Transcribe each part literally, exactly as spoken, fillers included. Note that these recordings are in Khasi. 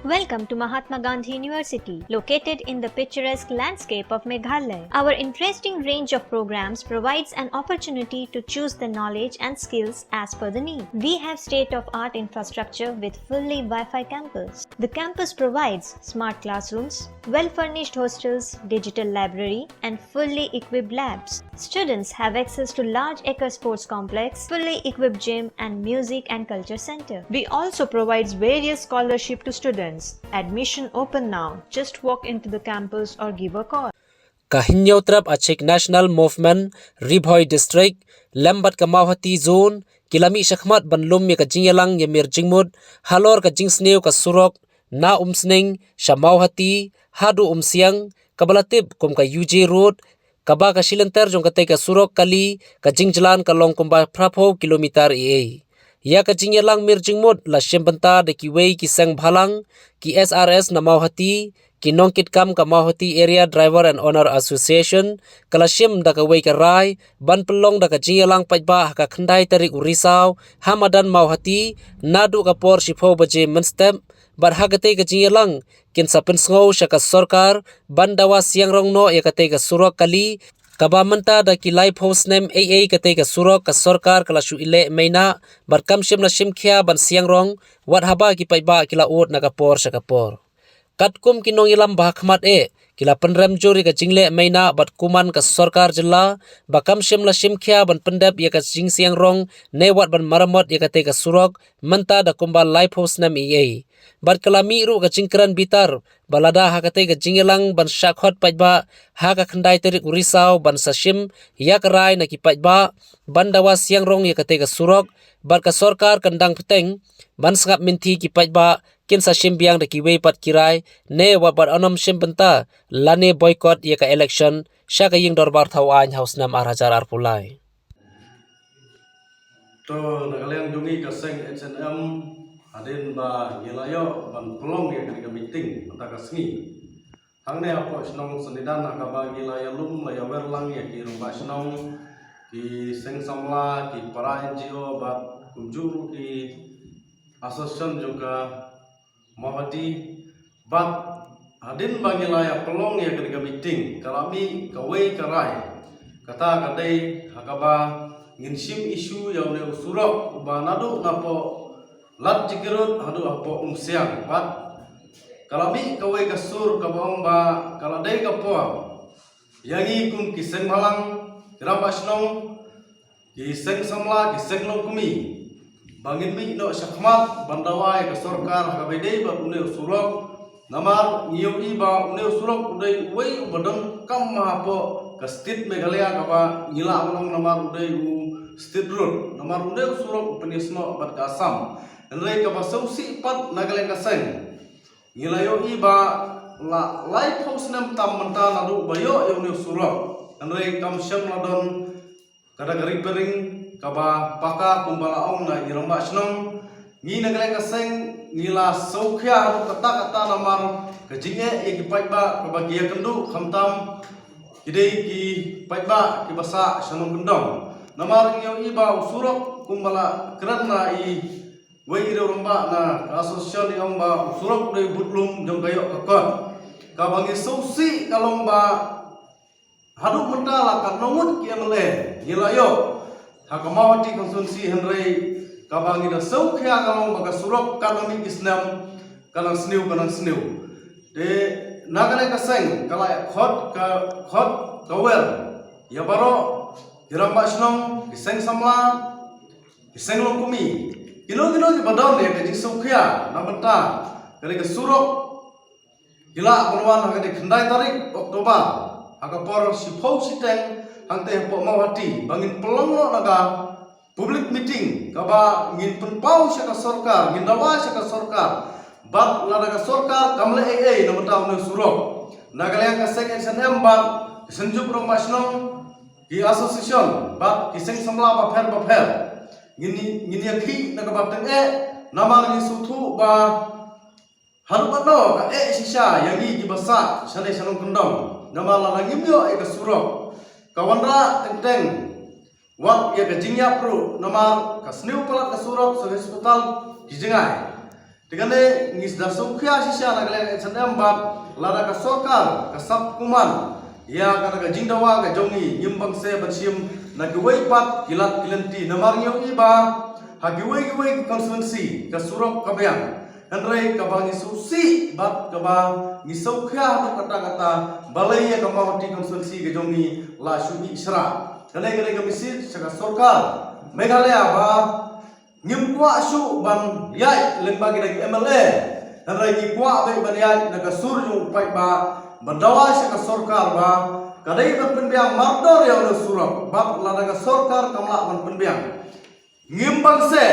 Welcome to Mahatma Gandhi University, located in the picturesque landscape of Meghalaya. Our interesting range of programs provides an opportunity to choose the knowledge and skills as per the need. We have state-of-art infrastructure with fully Wi-Fi campus. The campus provides smart classrooms, well-furnished hostels, digital library, and fully equipped labs. Students have access to large acre sports complex, fully equipped gym, and music and culture center. We also provides various scholarship to students. Admission open now. Just walk into the campus or give a call. Ka Hynñiewtrep Achik National Movement, Ri Bhoi District, lem bad ka Mawhati Zone, ki la mih shakhmat ban lum ïa ka jingïalang ïamir jingmut halor ka jingsniew ka surok na Umsning sha Mawhati haduh Umsiang, kaba la tip kum ka U J Road, kaba ka shilynter jong katei ka surok kali ka jingjlan ka long kumba phra phew kilometer eiei. Ïa ka jingïalang mir jingmut la shim bynta da kiwei ki seng bhalang, ki S R S na Mawhati, ki nongkitkam ka Mawhati Area Driver and Owner Association, ka la shim da kawei ka rai ban pynlong da ka jingïalang paidbah ha ka khyndai tarik u Risaw ha madan Mawhati, naduh ka por shiphew baje mynstep, bad ha katei ka jingïalang kin sa pynsngew sha ka sorkar ban dawa siang rong noh ïa katei ka surok kali, kaba mynta da ki laiphew snem eiei katei ka surok ka sorkar ka la shu ïaleh maina, bad kam shym la shim khia ban siang rong, wat haba ki paidbah ki la ud na ka por sha ka por. Katkum ki nongïalam ba ha khmat eh, ki la pynrem jur ïa ka jingleh maina bad kuman ka sorkar jylla, ba kam shym la shim khia ban pyndep ïa ka jingsiang rong, ne wat ban maramot ïa katei ka surok, mynta da kumba laiphew snem eiei. Bad ka la mih ruh ka jingkren bitar, ba lada ha katei ka jingïalang ban shah khot paidbah, ha ka khyndai tarik u Risaw ban sa shim ïa ka rai na ki paidbah, ban dawa siang rong ïa katei ka surok, bad ka sorkar kan dang bteng ban sngap mynthi ki paidbah, kin sa shim biang da kiwei pat ki rai, ne wat ban ym shim bynta, lane boycott ïa ka election sha ka ïing dorbar thaw aiñ ha u snem ar hajar arphew lai. To, na ka liang jong ngi ka seng H N M, hadien ba ngi la ïoh ban pynlong ïa kane ka meeting mynta ka sngi, hangne hapoh shnong Sanidan, ha kaba ngi la ïalum, la ïawer lang ïa ki rangbah shnong, ki seng samla, ki para N G O, bad kumjuh ruh ki association jong ka Mawhati, bad hadien ba ngi la ïa pynlong ïa kane ka meeting, ka la mih kawei ka rai. Kata ka dei ha kaba ngin shim issue ïa une u surok uba naduh napoh Ladjakinrud haduh hapoh Umsiang. Bad ka la mih kawei ka sur kaba ong ba ka la dei ka por ïa ngi kum ki seng bhalang, ki rangbah shnong, ki seng samla, ki seng longkmie, ba ngin mih noh shakhmat ban dawa ïa ka sorkar ha kaba ïadei bad une u surok. Namar ngi ïohi ba une u surok u dei uwei uba donkam hapoh ka state Meghalaya kaba ngi lah ban ong namar u dei u state road. Namar une u surok u pynïasnoh bad ka Assam. Hynrei kaba sngewsih pat na ka liang ka seng, ngi la ïohi ba la laiphew snem tam mynta naduh ba ïoh ïa une u surok, hynrei kam shym la don kata ka repairing kaba paka kumba la ong na i rangbah shnong. Ngi na ka liang ka seng ngi la sngewkhia haduh katta katta namar ka jingeh ïa ki paidbah kaba ki ïakynduh, khamtam ki dei ki paidbah kiba sah sha nongkyndong. Namar ngi ïohi ba u surok kumba la kren na i wei i rangbah na ka association i ong ba u surok u dei u budlum jong ka ïoh ka kot. Kaba ngi sngewsih ka long ba haduh mynta la katno ngut ki M L A ngi la ïoh ha ka Mawhati constituency, hynrei kaba ngi da sngewkhia ka long ba ka surok katno ngut ki snem ka nang sniew, ka nang sniew. Te na kane ka seng ka la khot ka, khot ka wer ïa baroh ki rangbah shnong, ki seng samla, ki seng longkmie, kino kino kiba don ïa ka jingsngewkhia na bynta kane ka surok, ki lah ban wan ha kane ka khyndai tarik October ha ka por shiphew shiteng hangtei hapoh Mawhati ba ngin pynlong noh na ka public meeting kaba ngin pynpaw sha ka sorkar, ngin dawa sha ka sorkar. Bad lada ka sorkar kam leh ei ei na bynta une u surok, na ka liang ka seng H N M bad ka Synjuk Rangbah Shnong, ki association bad ki seng samla bapher bapher, ngin, ngin ïakhih na kaba tyngeh. Namar ngi sngewthuh ba haduh katno ka eh shisha ïa ngi kiba sah shane sha nongkyndong. Namar lada ngim ïoh ïa ka surok, ka wanrah teng teng wat ïa ka jingïap ruh, namar ka sniew palat ka surok sha hospital ki jngai. Kane ngi da sngewkhia shisha na ka liang H and M bad lada ka sorkar ka sap kumne ïa kata ka jingdawa ka jong ngi, ngim bang se ban shim na kiwei pat ki lad ki lynti, namar ngi ïohi ba ha kiwei kiwei ki constituency ka surok ka biang. Hynrei kaba ngi sngewsih bad kaba ngi sngewkhia haduh katta katta, balei ïa ka Mawhati constituency ka jong ngi la shu ïeh shra. Kane kane ka message sha ka sorkar Meghalaya ba ngim kwah shuh ban ïaid lyngba ki dei ki M L A. Hynrei ngi kwah beit ban ïaid na ka sur jong u paidbah, ban dawa sha ka sorkar ba ka dei ban pynbiang mardor ïa une u surok, bad lada ka sorkar kam lah ban pynbiang, ngim bang se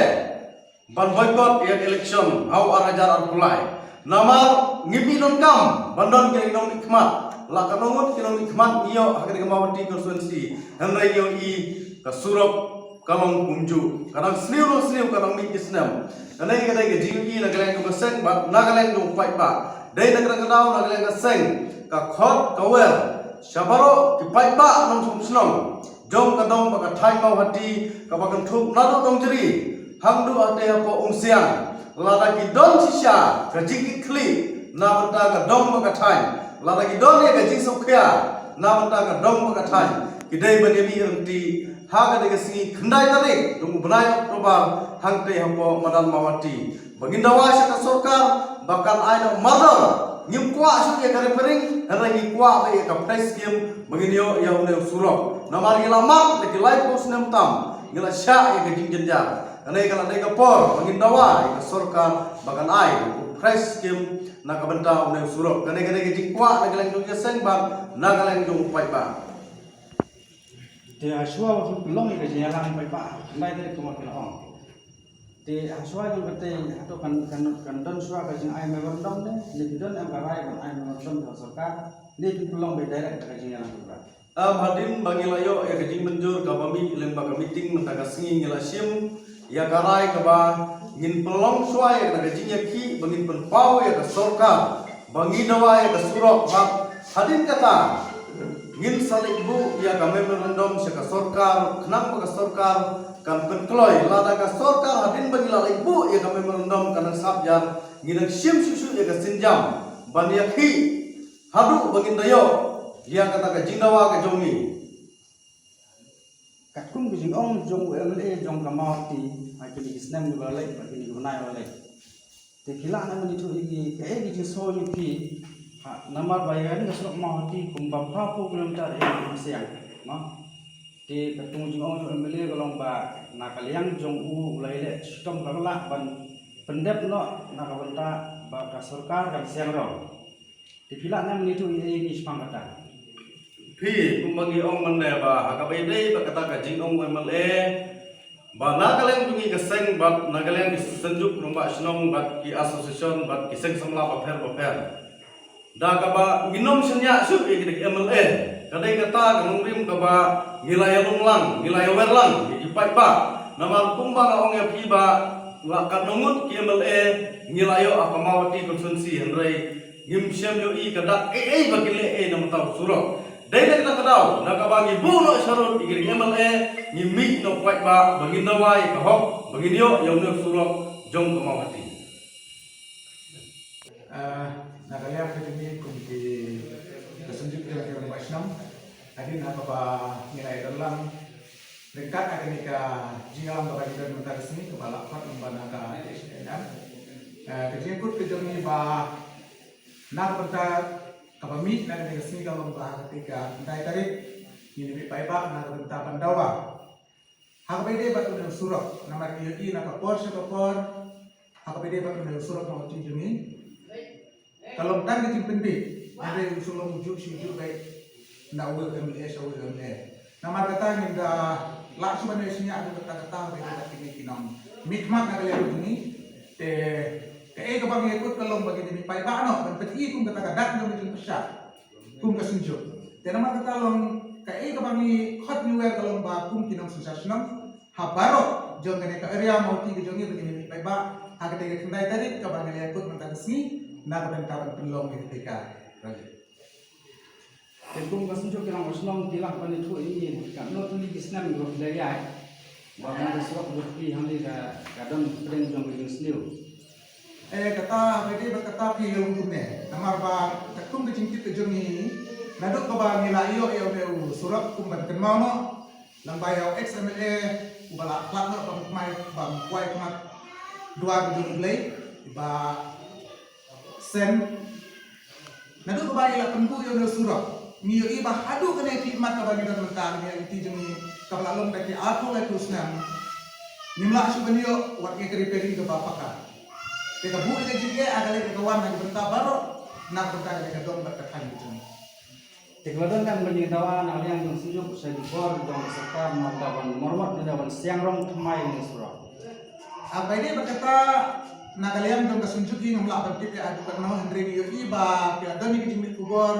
ban boycott ïa ka election ha u ar hajar arphew lai. Namar ngim i donkam ban don ki nongmihkhmat, la katno ngut ki nongmihkhmat ngi ïoh ha kane ka Mawhati constituency, hynrei ngi ïohi ka surok ka long kumjuh, ka dang sniew long sniew, ka dang mih ki snem. Kane ka dei ka jingïohi na ka liang jong ka seng bad na ka liang jong u paidbah. Dei na kata ka daw na ka liang ka seng ka khot ka wer sha baroh ki paidbah nongshong shnong jong ka dong bad ka thaiñ Mawhati, kaba kynthup naduh Dongjri haduh hangtei hapoh Umsiang. Lada ki don shisha ka jingkitkhlieh na bynta ka dong bad ka thaiñ, lada ki don ïa ka jingsngewkhia na bynta ka dong bad ka thaiñ, ki dei ban ïa mih ryntih ha ka dei ka sngi khyndai tarik jong u bnai October hangtei hapoh madan Mawhati. Ba ngin dawa sha ka sorkar ba kan ai noh mardor. Ngim kwah shuh ïa ka repairing, hynrei ngi kwah beit ïa ka fresh scheme ba ngin ïoh ïa une u surok. Namar ngi la mad da ki laiphew snem tam ngi la shah ïa ka jingjynjar. Kane ka la dei ka por ba ngin dawa ïa ka sorkar ba kan ai u fresh scheme na ka bynta une u surok. Kane kane ka jingkwah na ka liang jong ka seng bad na ka liang jong u paidbah. Te hashwa ba pynlong ïa ka jingïalang paidbah, khyndai tarik kumba phi la ong. Te hashwa jong kata hato kan kan kan don shuwa ka jingai memorandum ne, ne ki don em ka rai ban ai memorandum ha sorkar, ne ki pynlong beit direct ka jingïalang paidbah. Am, hadien ba ngi la ïoh ïa ka jingmynjur kaba mih lyngba ka meeting mynta ka sngi, ngi la shim ïa ka rai kaba ngin pynlong shuwa ïa ka jingïakhih ba ngin pynpaw ïa ka sorkar ba ngi dawa ïa ka surok, bad hadien kata ngin sa leit buh ïa ka memorandum sha ka sorkar, khnang ba ka sorkar kan pynkloi. Lada ka sorkar hadien ba ngi la leit buh ïa ka memorandum kan nang sap ïa, ngin nang shim shuh shuh ïa ka sienjam ban ïakhih haduh ba ngin da ïoh ïa kata ka jingdawa ka jong ngi. Katkum ka jingong jong u M L A jong ka Mawhati ha kine ki snem kiba la leit, ha kine ki bnai ba la leit. Te phi lah ne ban ïathuh ïa ngi kaei ka jingsngew jong phi, ha, namar ba ïa kane ka surok Mawhati kumba phra phew kilometer ïa ka Umsiang, no? Te katkum ka jingong jong u M L A ka long ba na ka liang jong u, u la ïaleh shitom, kam lah ban pyndep noh na ka bynta ba ka sorkar kan seng rong. Te phi lah ne ban ïathuh ïa ngi shaphang kata. Phi, kumba ngi ong mynne ba ha kaba ïadei bad kata ka jingong u M L A ba na ka liang jong ngi ka seng bad na ka liang ki Synjuk Rangbah Shnong bad ki association bad ki seng samla bapher bapher, da kaba ngin ym shaniah shuh ïa ki dei ki M L A. Ka dei kata ka nongrim kaba ngi la ïalong lang, ngi la ïawer lang ïa ki paidbah. Namar kumba nga ong ïa phi ba la katno ngut ki M L A ngi la ïoh ha ka Mawhati constituency, hynrei ngim shym ïohi ka dak ei ei ba kin leh ei na bynta u surok. Dei na kata ka daw, na kaba ngi buh noh sharud ïa ki dei ki M L A, ngi mih noh paidbah ba ngin dawa ïa ka hok ba ngin ïoh ïa une u surok jong ka Mawhati. Ah, na ka liang ka jong ngi kum ki, ka Synjuk jong ki Rangbah Shnong, hadien ha kaba ngi la ïadon lang ryngkat ha kane ka jingïalang kaba ngi don mynta ka sngi kaba la khot lyngba na ka H and M. Ah, ka jingkut ka jong ngi ba na ka bynta kaba mih na kane ka sngi ka long ba ha kata ka khyndai tarik ngin ïa mih paidbah na ka bynta ban dawa ha kaba ïadei bad une u surok, namar ngi ïohi na ka por sha ka por ha kaba ïadei bad une u surok Mawhati jong ngi ka long tang ka jingpynbeit. Hynrei u surok u juh shu juh beit na uwei u M L A sha uwei u M L A. Namar kata ngim da lah shuh ban ïashaniah haduh katta katta ha kaba ïadei bad kine ki nongmihkhmat na ka liang jong ngi. Te kaei kaba ngi ïakut ka long ba ngin ïa mih paidbah noh ban pyni kum kata ka dak jong ka jingpyrshah kum ka Synjuk. Te namar kata long kaei kaba ngi khot ngi wer ka long ba kum ki nongsynshar shnong ha baroh jong kane ka area Mawhati ka jong ngi ba ngin ïa mih paidbah ha katei ka khyndai tarik kaba ngi la ïakut mynta ka sngi na ka bynta ban pynlong ïa katei ka rally. Te kum ka Synjuk ki Rangbah Shnong, phi lah ban ïathuh ïa ngi katno tylli ki snem kiba phi la ïaid ba kane ka surok jong phi hangne ka, ka don pdeng jong ka jingsniew? Eh, kata, bad kata phi ïa long kumne. Namar ba katkum ka jingkit ka jong ngi, naduh kaba ngi la ïoh ïa une u surok kum ban kynmaw noh, lyngba ïa u ex M L A uba la khlad noh ban kmai, ban kwai khmat duwar ka jong U Blei, Bah Sen. Naduh kaba i la pynbuh ïa une u surok, ngi ïohi ba haduh kane ka khmat kaba ngi don mynta, ngi ïa iti jong ngi kaba la long da ki arphew laiphew snem, ngim lah shuh ban ïoh wat ïa ka repairing kaba paka. Te ka buh ïa ka jingeh ha ka leit ka wan ha ka bynta baroh, na ka bynta ka dei ka dong bad ka thaiñ ka jong ngi. Te ka la don ka jingdawa na ka liang jong Synjuk sha ki bor jong ka sorkar na ka bynta ban maramot ne ban siang rong thymmai ïa une u surok. Ah, ba ïadei bad kata, na ka liang jong ka Synjuk ngi ngim lah ban tip ïa haduh katno, hynrei ngi ïohi ba ki la don ïa ki jingmih khubor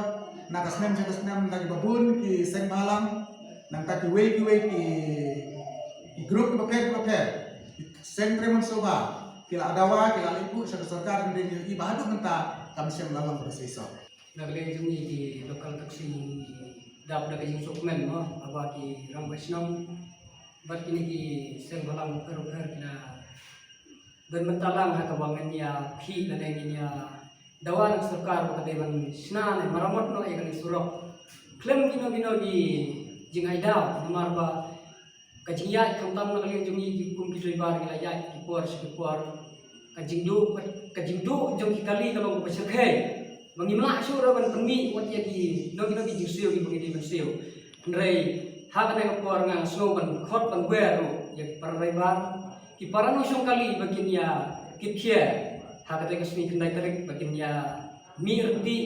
na ka snem sha ka snem na kiba bun ki seng bhalang, nangta kiwei kiwei ki, ki group kiba pher kiba pher, ki seng trei mynshuwa, ki la dawa, ki la leit buh sha ka sorkar, hynrei ngi ïohi ba haduh mynta kam shym la long kaba shisha. Na ka liang jong ngi ki local taxi ngi dap da ka jingsngewkmen mo, haba ki rangbah shnong bad kine ki seng bhalang pher pher ki la don bynta lang ha kaba ngin ïa khih lane ngin ïa dawa na ka sorkar ba ka dei ban shna ne maramot noh ïa kane ka surok khlem kino kino ki jingai daw, namar ba ka jingïaid khamtam na ka liang jong ngi ki kum ki driver ki la ïaid ki por sha ki por. Ka jingduh, ka jingduh jong ki kali ka long kaba shyrkhei. Ba ngim lah shuh ruh ban pynmih wat ïa kino kino ki jingsiew kiba ngi dei ban siew. Hynrei ha kane ka por nga sngew ban khot ban wer ruh ïa ki para driver, ki para nongshong kali ba kin ïa kit khia ha kata ka sngi khyndai tarik ba kin ïa mih rynti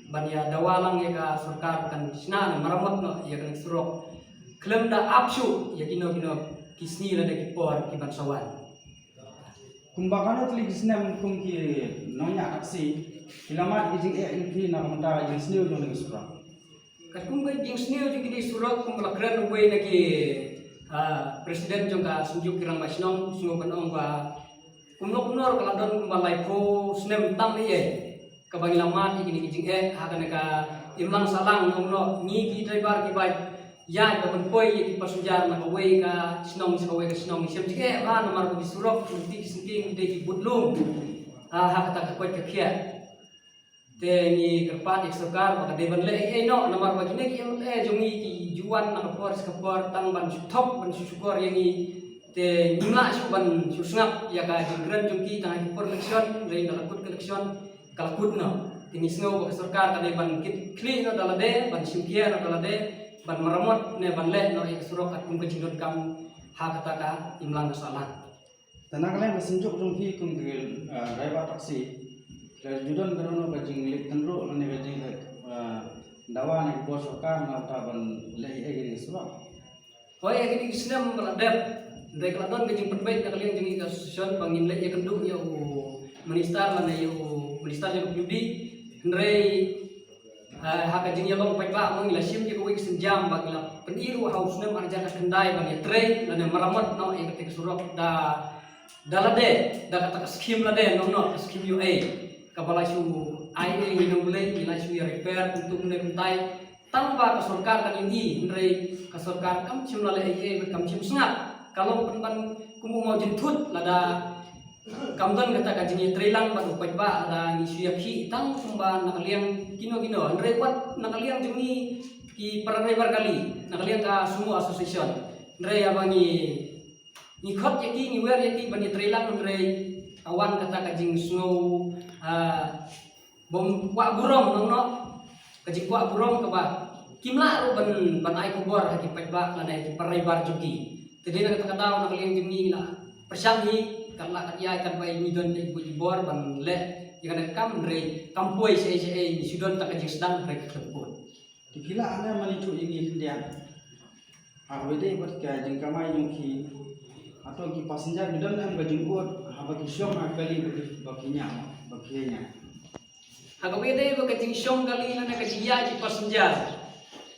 ban ïa dawa lang ïa ka sorkar ba kan shna ne maramot noh ïa kane ka surok khlem da ap shuh ïa kino kino ki sngi lane ki por ki ban sa wan. Kumba katno tylli ki snem kum ki nongñiah taxi ki la mad ki jingeh jong ki na ka bynta ka jingsniew jong kane ka surok. Katkum ka jingsniew jong kine ki surok, kum ba la kren uwei na ki, ah, president jong ka Synjuk ki rangbah shnong, sngew ban ong ba kumno kumno ka la don kumba laiphew snem tang ne ïa kaba ngi la mad ïa kine ki jingeh ha kane ka imlang sahlang, nongno ngi ki driver kiba ïaid ba pynpoi ïa ki passenger na kawei ka shnong sha kawei ka shnong, ngi shem jingeh bha namar ba ki surok ki lynti ki syngkien ki dei ki bud lum. Ha, ha kata ka koit ka khiah. Te ngi kyrpad ïa ka sorkar ba ka dei ban leh ei ei noh namar ba kine ki M L A jong ngi ki ju wan na ka por sha ka por tang ban shu thok ban shu shukor ïa ngi. Te ngim lah shuh ban shu sngap ïa ka jingkren jong ki tang ha ki por election, hynrei da la kut ka election ka la kut noh. Te ngi sngew ba ka sorkar ka dei ban kit khlieh noh da lade, ban shim khia noh da lade, ban maramot ne ban leh noh ïa ka surok katkum ka jingdonkam ha kata ka imlang ka sahlang. Te na ka liang ka Synjuk jong phi kum ki, eh, driver taxi, ki la ju don kano kano ka jingleit tynruh lane ka jing, eh, dawa na ki bor sorkar na ka bynta ban leh ei ei kane ka surok? Hooid, ha kine ki snem ba la dep, hynrei ka la don ka jingpynbeit na ka liang jong ngi ka association ba ngin leit ïakynduh ïa u minister lane ïa u minister jong ka P U D, hynrei Ah, ha ka jingïalong paidbah mo ngi la shim ïa kawei ka sienjam ba ngi la pyni ruh ha u snem ar hajar khatkhyndai ba ngi trei lane maramot noh ïa kata ka surok da, da lade, da kata ka skhim lade, noh noh ka skhim U A kaba la shu ai ei ïa u Blei, ngi la shu ïa repair kumtu kumne kumtai. Tang ba ka sorkar kan ïohi, hynrei ka sorkar kam shym la leh ei ei bad kam shym sngap. Ka long pynban kum u mawjynthut lada kam don kata ka jingïatreilang bad u paidbah lada ngi shu ïakhih tang kumba na ka liang kino kino, hynrei wat na ka liang jong ngi ki para driver kali, na ka liang ka Sumo Association. Hynrei haba ngi, ngi khot ïa ki, ngi wer ïa ki ban ïatreilang, hynrei ka wan kata ka jingsngew, ah, bym kwah burom, noh noh ka jingkwah burom kaba kim lah ruh ban, ban ai khubor ha ki paidbah lane ki para driver jong ki. Te dei na kata ka daw na ka liang jong ngi la pyrshang hi, kat lah kat ïai, kat ba ngi don te ki bor ban leh ïa kane ka kam, hynrei kam poi shaei shaei, ngi shu don tang ka jingsdang hynrei ka khlem poi. Te phi lah ne mane shu ïa ngi khyndiat, ha kaba ïadei bad ka jingkamai jong ki, hato ki passenger ki don em ka jingud haba ki shong ha kali ba ki, ba ki ñiah, ba ki ñiah? Ha kaba ïadei bad ka jingshong kali lane ka jingïaid ki passenger,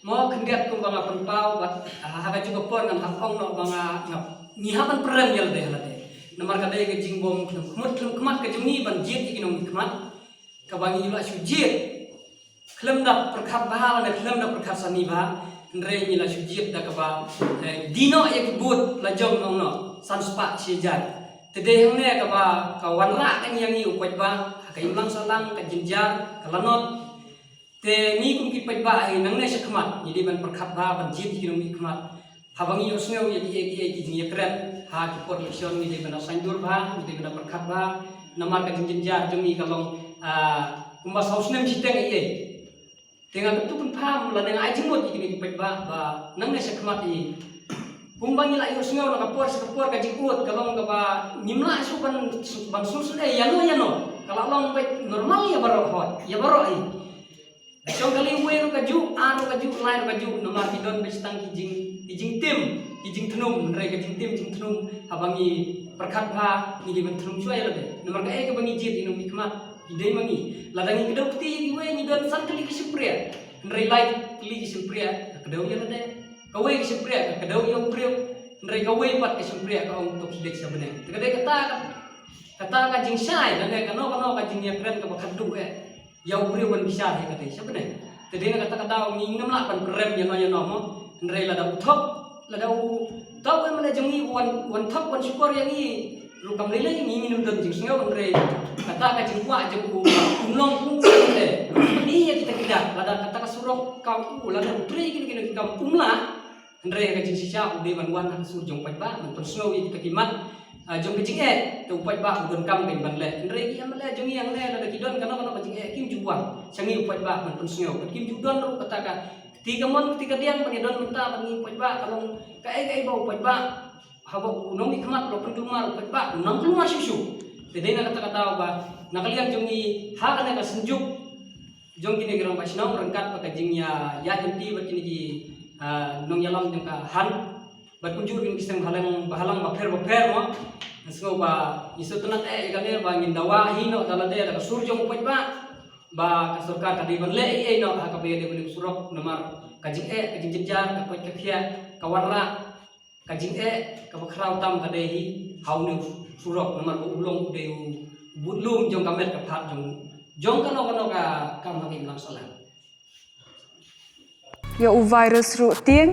mo khyndiat kumba nga pynpaw bad ha, ha kajuh ka por ngan hap ong noh ba nga, nga, ngi hap ban pyrem ïa lade ha lade. Namar ka dei ka jingbym khlem khmut khlem khmat ka jong ngi ban jied ïa ki nongmihkhmat. Kaba ngi la shu jied khlem da pyrkhat bha lane khlem da pyrkhat sani bha, hynrei ngi la shu jied da kaba, eh, die noh ïa ki bud la jong, noh noh san spah shi hajar. Te dei hangne kaba ka wanrah ka ïa ngi u paidbah ha ka imlang sahlang, ka jynjar, ka lanot. Te ngi kum ki paidbah hi nangne shakhmat ngi dei ban pyrkhat bha, ban jied ïa ki nongmihkhmat. Haba ngi ïohsngew ïa ki, ïa ki, ïa ki jingïakren ha ki por election, ngi dei ban da saiñdur bha, ngi dei ban da pyrkhat bha. Namar ka jingjynjar jong ngi ka long, ah, kumba saw snem shiteng ïa. Te nga kyntu kynpham lane nga ai jingmut ïa kine ki paidbah ba nangne shakhmat hi, kumba ngi la ïohsngew na ka por sha ka por, ka jingud ka long kaba ngim lah shuh ban, ban sngewsynei ïano ïano. Ka la long beit normal ïa baroh hoi, ïa baroh hi. Shong kali, wei ruh kajuh, ar ruh kajuh, lai ruh kajuh, namar ki don beit tang ki jing, ki jingtim, ki jingthnum, hynrei ka jingtim jingthnum haba ngi pyrkhat bha ngi dei ban thnum shuwa ïa lade. Namar kaei kaba ngi jied ïa u nongmihkhmat, ki dei ma ngi. Lada ngi kdew kti ïa kiwei, ngi don san tylli ki shympriah, hynrei lai tylli ki shympriah ka kdew ïa lade. Kawei ka shympriah ka kdew ïa u briew, hynrei kawei pat ka shympriah ka ong to khie leit sha bneng. Te ka dei kata ka, kata ka jingshai lane kano kano ka jingïakren kaba khatduh eh. Ïa u briew ban bishar hi ka dei sha bneng. Te dei na kata ka daw ngim lah ban pynrem ïano ïano mo. Hynrei lada u thok, lada u, uta u MLA jong ngi u wan, wan thok, wan shukor ïa ngi ruh kam lei lei, ngi ngim don jingsngew, hynrei kata ka jingkwah jong u, u nong u te. Ni ïa kita ki dak, lada kata ka surok kam u, lada u trei kino kino ki kam um lah. Hynrei ka jingshisha u dei ban wan ha ka sur jong paidbah ban pynsngew ïa kita ki mat, ah, jong ka jingeh, te u paidbah u donkam kein ban leh. Hynrei ki MLA jong ngi hangne lada ki don kano kano ka jingeh kim ju wan sha ngi u paidbah ban pynsngew. Bad kim ju don ruh kata ka kti kamon kti kadiang ban ïadon bynta bad ngi u paidbah, ka long kaei kaei ba u paidbah, haba u nongmihkhmat u la pynkulmar, u paidbah u nang kulmar shuh shuh. Te dei na kata ka daw ba na ka liang jong ngi ha kane ka synjuk jong kine ki rangbah shnong ryngkat bad ka jingïa, ïa kynti bad kine ki, ah, nongïalam jong ka HUN bad kumjuh kine ki seng bhalang, bhalang bapher bapher mo. Nga sngew ba ngi sngewtynnat eh ïa kane ba ngin dawa hi noh da lade da ka sur jong u paidbah ba ka sorkar ka dei ban leh ei ei noh ha kaba ïadei bad ka surok, namar ka jingeh, ka jingjynjar, ka koit ka khiah, ka wanrah, ka jingeh kaba khraw tam ka dei hi ha une u surok, namar ba u long u dei u budlum jong ka met ka phad jong, jong kano kano ka kam ha ka imlang sahlang. Ïa u virus ruh tieng,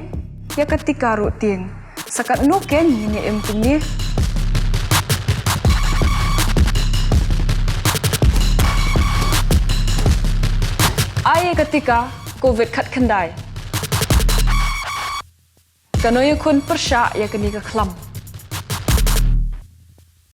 ïa ka tika ruh tieng. Sa katno kein ngin ïa im kumne? Ai ïa ka tika Covid khatkhyndai. Kano ïakhun pyrshah ïa kane ka khlam?